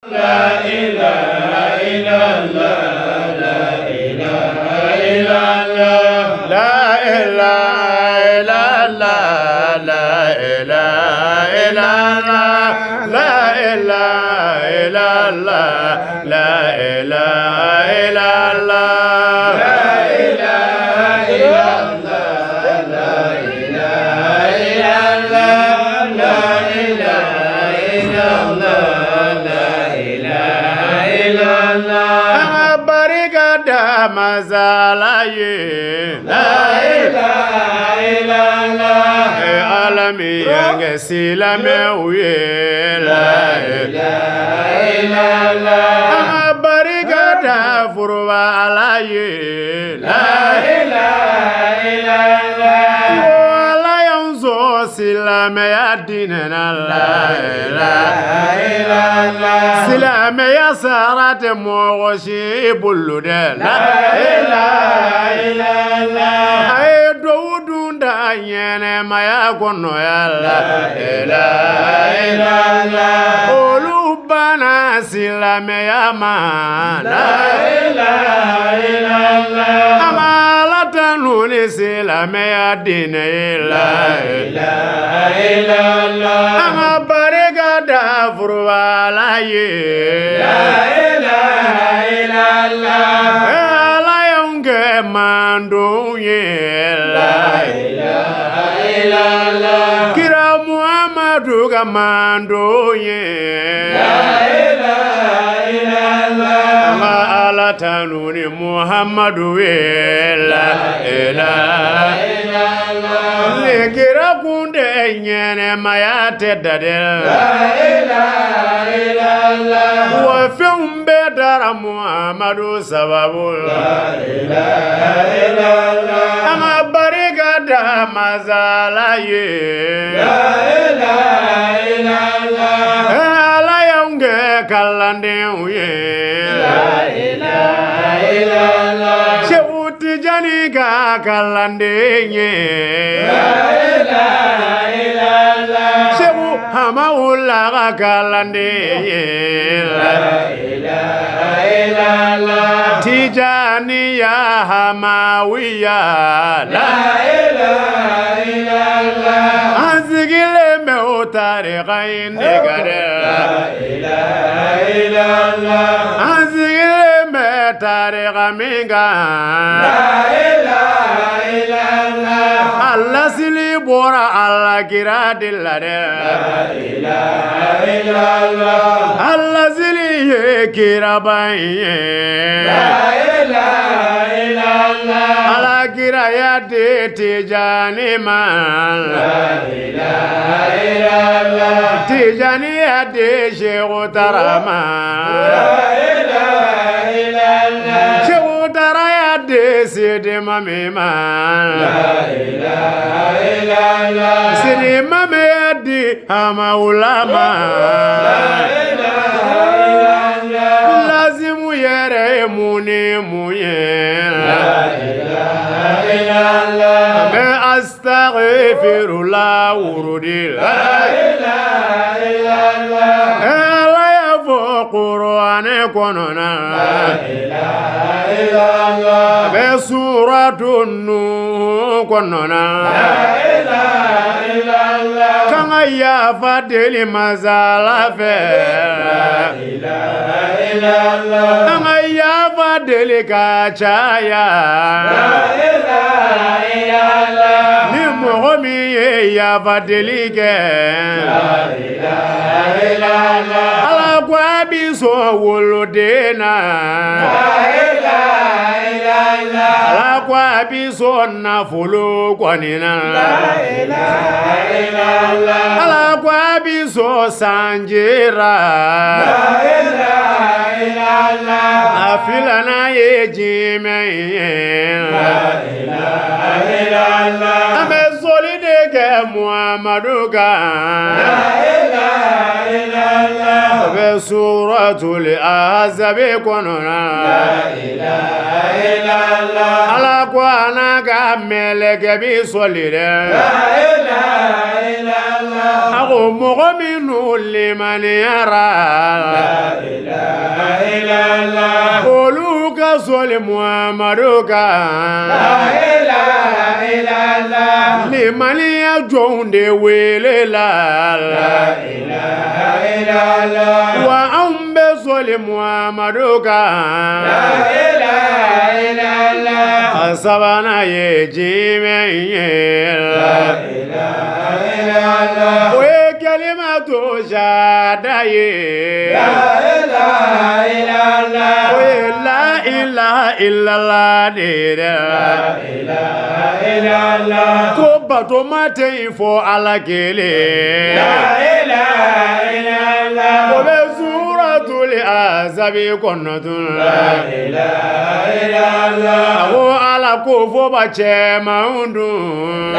La ilaha illallah, la ilaha illallah, la ilaha illallah, la ilaha illallah, la ilaha illallah, la ilaha illallah, la ilaha illallah, la ilaha illallah, la ilaha illallah, la ilaha illallah. An ka barika da masala ye. La ilaha illallah. Ala min y'an kɛ silamɛw ye. La ilaha illallah. An ka barika da foroba Ala ye. La ilaha illallah. Ko Ala y'an sɔn silamɛya diinɛ na. La ilaha illallah. Silamɛya sara tɛ mɔgɔ si bolo dɛ. La ilaha illallah. A ye duwawu dun da ɲɛnɛmaya kɔnɔ ya. La ilaha illallah. Olu banna silamɛya ma. La ilaha illallah. An b'a Ala tanu ni silamɛya diinɛ ye. La ilaha illallah. An ka barika da foroba Ala ye. La ilaha illallah. Ala y'anw kɛ mandenw ye. La ilaha illallah. Kira Muhamadu ka mandenw ye. La ilaha illallah. An ka Ala tanu ni Muhamadu ye. La ilaha illallah. Ni kira kun tɛ ɲɛnɛmaya tɛ da dɛ. La ilaha illallah. Wa fɛnw bɛɛ dara Muhamadu sababu la. La ilaha illallah. An ka barika da masala ye. La ilaha illallah. Ala y'anw kɛ kalandenw ye. La ilaha illallah. Seku Tijani ka kalanden ye. La ilaha illallah. Seku Hamawula ka kalanden ye. La ilaha illallah. Tijaniya Hamawiya. La ilaha illallah. An sigilen bɛ o tarika in de kan dɛ. La ilaha illallah. An sigilen bɛ tarika min kan. La ilaha illallah. A lasili bɔra Ala kira de la dɛ. La ilaha illallah. A lasili ye kiraba in ye. La ilaha illallah. Ala kira y'a di Tijani ma. La ilaha illallah. Tijani y'a di Seku Tara ma. La ilaha illallah. Seku Tara y'a di Sidi Mami ma. La ilaha illallah. Sidi Mami y'a di Hamawula ma. La ilaha illallah. Lazimu yɛrɛ ye mun ni mun ye. La ilaha illallah. An bɛ astaghfirullah wurudi. La ilaha illallah. Ala y'a fɔ kuranɛ kɔnɔna. La ilaha illallah. A bɛ suratu Nuhu kɔnɔna. La ilaha illallah. K'an ka yafa deli masala fɛ. La ilaha illallah. An ka yafa deli ka caya. La ilaha illallah. Ni mɔgɔ min ye yafa deli kɛ. La ilaha illallah. Ala ko a bi sɔn woloden na. La ilaha illallah. Ala ko a bi sɔn nafolo kɔni na. La ilaha illallah. Ala ko a bi sɔn sanji la. La ilaha illallah. A filanan ye jumɛn ye. La ilaha illallah. An bɛ sɔli de kɛ Muhamadu kan. La ilaha illallah. A bɛ sura Suratul Ahzabi kɔnɔna Ala ko a n'a ka mɛlɛkɛ bi sɔli dɛ a ko mɔgɔ minnu limaniyara olu ka sɔli Muhamadu kan limaniya jɔnw de welela wa anw bɛ sɔli Muhamadu kan a sabanan ye jumɛn ye o ye kalimatu shahada ye o ye la ilaha illallah de ye dɛ ko batoma tɛ yen fo Ala kelen o bɛ suratul Ahzabi kɔnɔ tun a ko Ala ko fɔba cɛmanw dun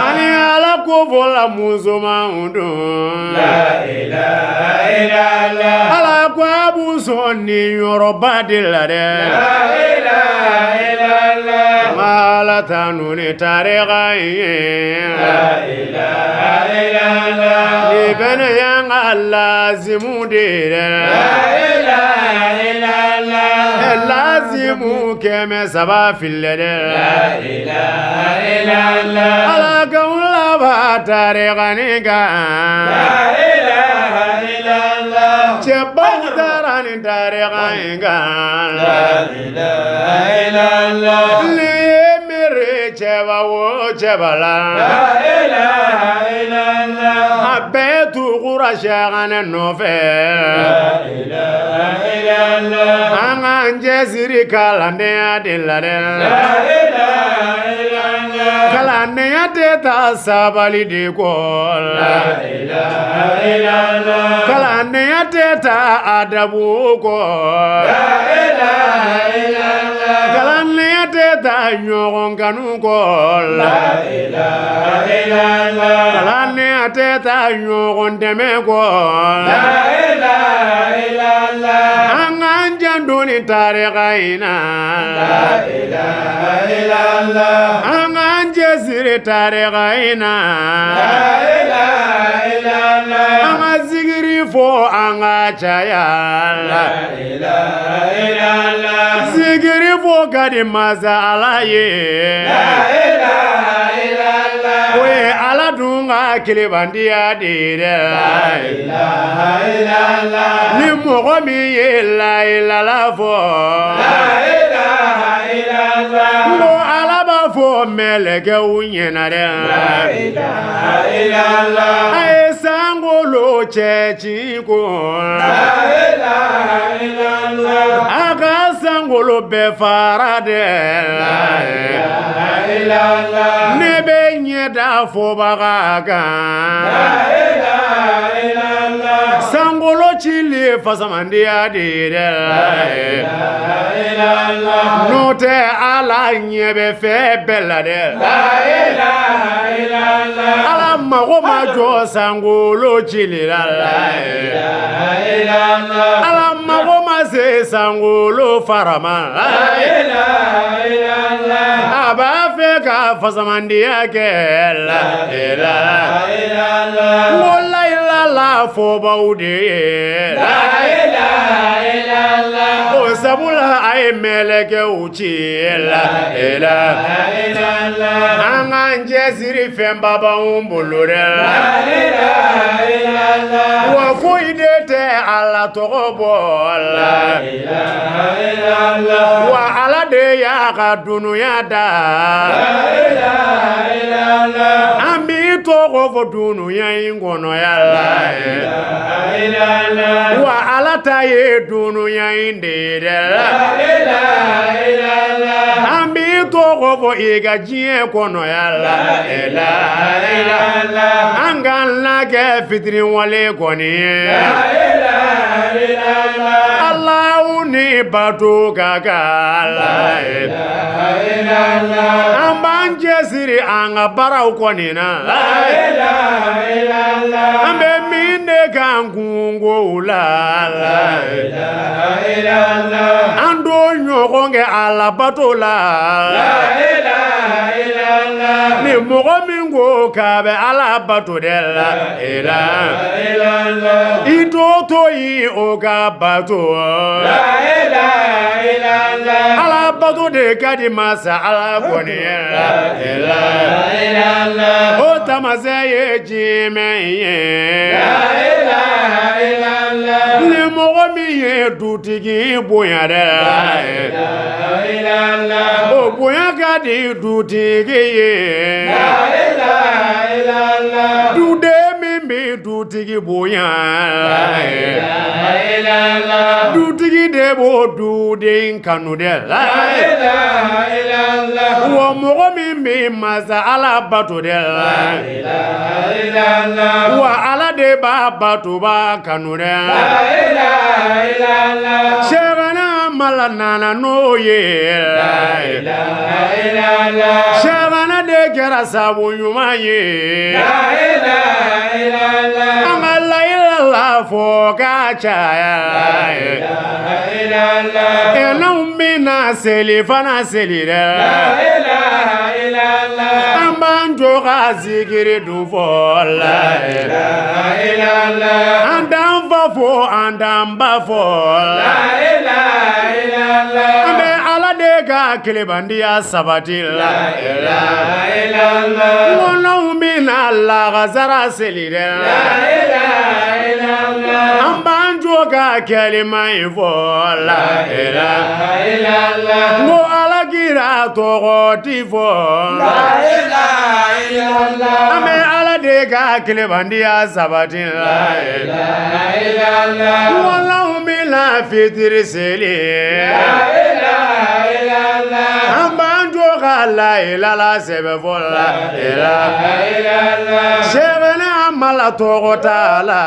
ani Ala ko fɔla musomanw dun Ala ko a b'u sɔn niyɔrɔba de la dɛ Ala tanu ni tarika ye nin fana y'an ka lazimu de ye dɛ lazimu 300 filɛ dɛ Ala k'anw laban tarika nin kan cɛbaw taara nin tarika in kan ni ye miiri cɛba o cɛba la a bɛɛ tugura Sɛkanɛ nɔfɛ an k'an cɛsiri kalandenya de la dɛ kalandenya tɛ taa sabali de kɔ kalandenya tɛ taa adabu kɔ kalandenya tɛ taa ɲɔgɔn kanu kɔ kalandenya tɛ taa ɲɔgɔn dɛmɛ kɔ an k'an janto nin tarika in na an k'an cɛsiri tarika in na an ka zikiri fɔ an ka caya zikiri fɔ ka di masa Ala ye o ye Ala dun ka kelebantiya de ye dɛ ni mɔgɔ min ye layilala fɔ ko Ala b'a fɔ mɛlɛkɛw ɲɛna dɛ a ye sankolo cɛci ko a ka sankolo bɛɛ fara dɛ ne bɛ ɲɛ da fɔbaga kan sankolo cili fasamandiya de ye dɛ n'o tɛ Ala ɲɛ bɛ fɛn bɛɛ la dɛ Ala mago ma jɔ sankolo cili la Ala mago ma se sankolo farama a b'a fɛ ka fasamandiya kɛ la ko layilala fɔbaw de ye o sabula a ye mɛlɛkɛw ci la an k'an cɛsiri fɛnba b'anw bolo dɛ wa foyi de tɛ Ala tɔgɔ bɔ la wa Ala de y'a ka dunuya da an b'i tɔgɔ fɔ dunuya in kɔnɔ ya la wa Ala ta ye dunuya in de ye dɛ an b'i tɔgɔ fɔ i ka diɲɛ kɔnɔ ya la an kana kɛ fitiriwale kɔni ye Alahu ni bato ka kan la an b'an cɛsiri an ka baaraw kɔni na an bɛ min de k'an kun kow la. An t'o ɲɔgɔn kɛ Alabato la. Ni mɔgɔ min ko k'a bɛ Ala bato dɛ la i t'o to yen o ka bato. Ala bato de ka di masa Ala kɔni ye la. O tamasɛ ye jumɛn ye? Ni mɔgɔ min ye dutigi bonya dɛ, o bonya ka di dutigi ye. Duden min bɛ dutigi bonya, dutigi de b'o duden kanu dɛ la. Wa mɔgɔ min bɛ masa Ala bato dɛ la, wa Ala de b'a batoba kanu dɛ. Sɛbɛnna mala nana n'o ye, sɛbɛnna de kɛra sabu ɲuman ye. An ka layilala fɔ ka caya. N'anw bɛna seli fana seli dɛ, an b'an jɔ ka zikiri dun fɔ la. An t'an fa fɔ, an t'an ba fɔ la. An bɛ Ala de ka kelebandiya sabati la. N'anw bɛna lagansara seli dɛ, an b'an jɔ ka kɛlima in fɔ la. N ko Ala kira tɔgɔ ti fɔ. An bɛ Ala de ka kelebandiya sabati la. N'anw bɛna fitiri seli, an b'an jɔ ka layilala sɛbɛ fɔ la. Sɛbɛnna mala tɔgɔ t'a la.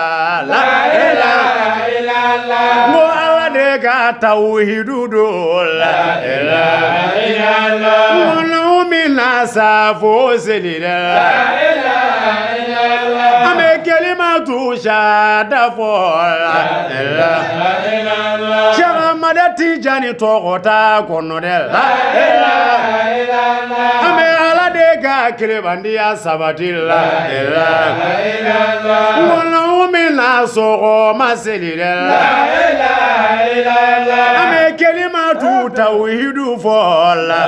N ko Ala de ka tawuhidu don la. N'anw bɛna safo seli dɛ, an bɛ kelimatu sahada fɔ la. Sɛki Amada Tijani tɔgɔ t'a kɔnɔ dɛ la. An bɛ Ala de ka kelebandiya sabati la. N'anw bɛna sɔgɔma seli dɛ, an bɛ kelimatu tawuhidu fɔ la.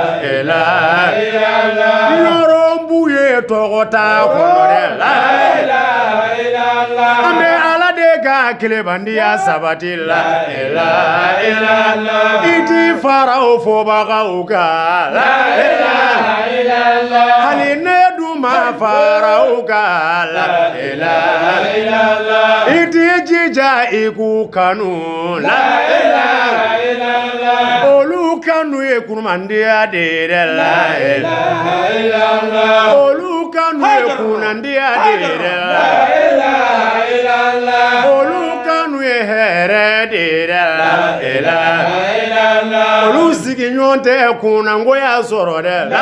Yɔrɔbu ye tɔgɔ t'a kɔnɔ dɛ la. An bɛ Ala de ka kelebandiya sabati la. I ti fara o fɔbagaw kan la. Hali ne dun ma fara o kan la. I ti jija i k'u kanu la. Olu kanu ye kurumandiya de ye dɛ la. Olu kanu ye kunnandiya de ye dɛ la. Olu kanu ye hɛrɛ de ye dɛ la. Olu sigiɲɔgɔn tɛ kunnangoya sɔrɔ dɛ la.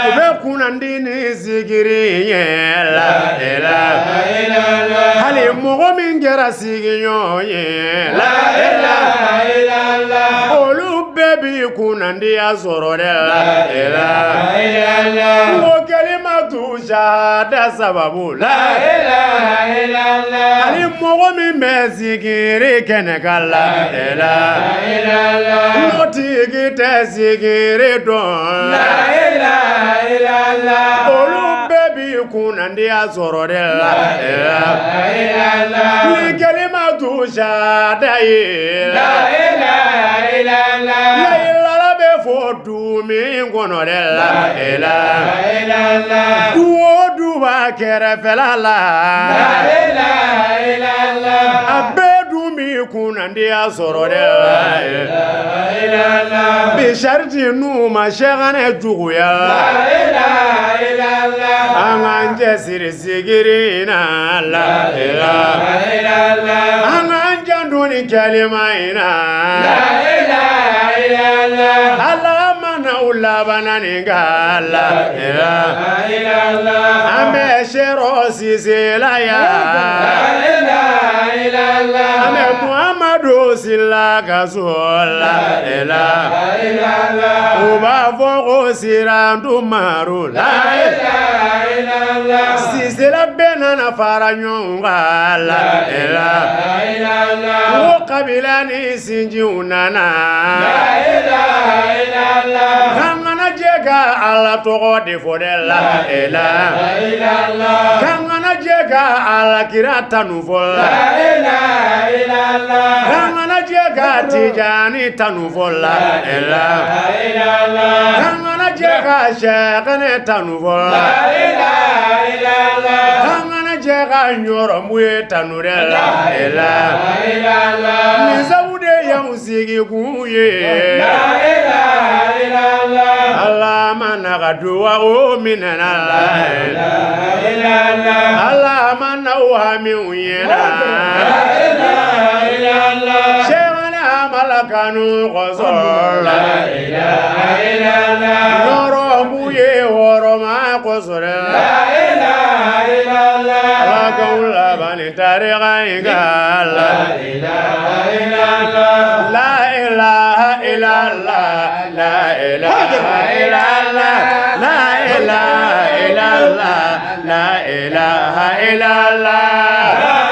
U bɛ kunnandi ni zikiri ye la. Hali mɔgɔ min kɛra sigiɲɔgɔn ye la, olu bɛɛ bi kunnandiya sɔrɔ dɛ la. N ko kelimatu sahada sababu la. Hali mɔgɔ min bɛ zikiri kɛnɛ kan la, n'o tigi tɛ zikiri dɔn, olu bɛɛ bi kunnandiya sɔrɔ dɛ la. Ni kelimatu sahada ye la, layilala bɛ fɔ du min kɔnɔ dɛ la, du o du b'a kɛrɛfɛla la, a bɛɛ dun bi kunnandiya sɔrɔ dɛ la. Bi sariti n'u ma sɛgɛnɛ juguya, an k'an cɛsiri zikiri in na la. An k'an janto nin kalima in na. Ala mana u labanna nin kan la. An bɛ Sɛrɔ Sise la yan. An bɛ Muhamadu Sila ka so la ilaha illallah. U b'a fɔ ko Sirantu Maru la ilaha illallah. Sisela bɛɛ nana fara ɲɔgɔn kan la ilaha illallah. Ko kabila ni sinjiw nana la ilaha illallah. K'an kana jɛ ka Ala tɔgɔ de fɔ dɛ la ilaha illallah. K'an kana jɛ ka Ala kira tanu fɔ la ilaha illallah. K'an kana jɛ ka Tijani tanu fɔ la ilaha illallah. K'an kana jɛ ka Sɛkɛnɛ tanu fɔ la ilaha illallah. K'an kana jɛ ka Ɲɔrɔmuye tanu dɛ la ilaha illallah. Nin sabu de y'anw sigi kun ye la ilaha illallah. Ala mana ka duwawu minɛ la ilaha illallah. Ala mana u hamiw ɲɛna la ilaha illallah. Sɛkɛnɛ Amala kanu kosɔn la ilaha illallah. Ɲɔrɔmuye hɔrɔma kosɔn la ilaha illallah. Ala k'anw laban ni tarika in kan la ilaha illallah. La ilaha illallah. La ilaha illallah. La ilaha illallah. La ilaha illallah.